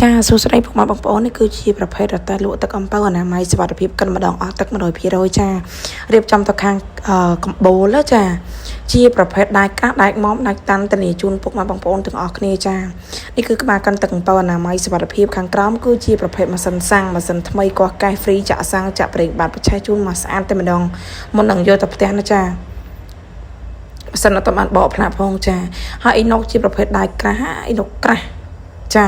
ចាសួស្តីពុកម៉ែបងប្អូននេះគឺជាប្រភេទរទេះលក់ទឹកអំពៅអនាម័យសុវត្ថិភាពកិនម្ដងអស់ទឹក100%ចារៀបចំទៅខាងកំបូលចា ជាប្រភេទដែកក្រាស់ដែកមុំដែកតាន់ធានាជូនពុកម៉ែបងប្អូនទាំងអស់គ្នាចានេះគឺក្បាលកិនទឹកអំពៅអនាម័យសុវត្ថិភាពខាងក្រោមគឺជាប្រភេទម៉ាស៊ីនសាំងម៉ាស៊ីនថ្មីកោះកេះ free ចាក់សាំងចាក់ប្រេងបាតប្រឆេះជូនមកស្អាតតែម្ដងមុននឹងយកទៅផ្ទះណាចាម៉ាស៊ីនអត់បានបកផ្លាកផងចាហើយអ៊ីណុកជាប្រភេទដែកក្រាស់អ៊ីណុកក្រាស់ចា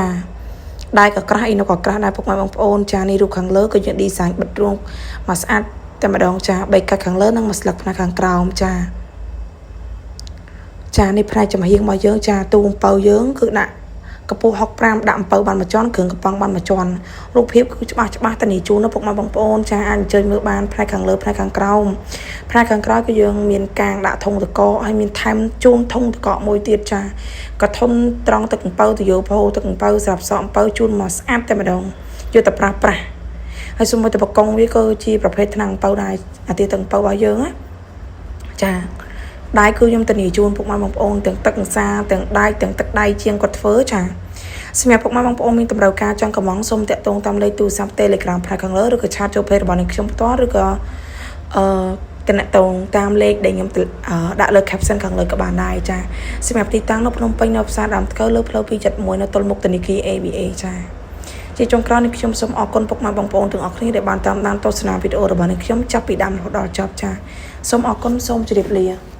ដែកក៏ក្រាស់អ៊ីណុកក៏ក្រាស់ដែរពុកម៉ែបងប្អូនចានេះរូបខាងលើក៏យើង design បិទរូបមកស្អាតតែម្ដងចាបីកាត់ខាងលើនិងមួយស្លឹកផ្នែកខាងក្រោមចាចានេះផ្នែកចំហៀងរបស់យើងចាទូអំពៅយើងគឺដាក់កម្ពស់65ដាក់អំពៅបានមួយជាន់គ្រឿងកំប៉ុងបានមួយជាន់រូបភាពគឺច្បាស់ច្បាស់តានីជូនណាពុកម៉ែបងប្អូនចាអាចអញ្ជើញមើលបានផ្នែកខាងលើផ្នែកខាងក្រោមផ្នែកខាងក្រោយគឺយើងមានកាងដាក់ធុងតកហើយមានថែមជូនធុងតកមួយទៀតចាកធុនត្រង់ទឹកអំពៅទៅយោផោទឹកអំពៅស្រាប់សក់អំពៅជូនមកស្អាតតែម្ដងយកទៅប្រាស់ប្រាស់ហើយសូម្បីតែបកងវាក៏ជាប្រភេទថ្នាំអំពៅដែរអាទីទឹកអំពៅរបស់យើងណាចាដែកគឺខ្ញុំធានាជូនពុកម៉ែបងប្អូនទាំងទឹកអង្សាទាំងដែកទាំងទឹកដៃជាងគាត់ធ្វើចាសម្រាប់ពុកម៉ែបងប្អូនមានតម្រូវការចង់កំងសូមតាក់ទងតាមលេខទូរស័ព្ទ Telegram ផ្នែកខាងលើឬក៏chat ចូល page របស់នាងខ្ញុំផ្ទាល់ឬក៏អឺតំណតងតាមលេខដែលខ្ញុំដាក់លើ caption ខាងលើក៏បានដែរចាសម្រាប់ទីតាំងនៅភ្នំពេញនៅផ្សារដើមថ្កូវលើផ្លូវ271នៅទល់មុខធនាគារ ABA ចាជាចុងក្រោយនេះខ្ញុំសូមអរគុណពុកម៉ែបងប្អូនទាំងអស់គ្នាដែលបានតាមដានទស្សនាវីដេអូរបស់នេះខ្ញុំចាប់ពីដើមរហូតដល់ចប់ចាសូមអរគុណសូមជម្រាបលា។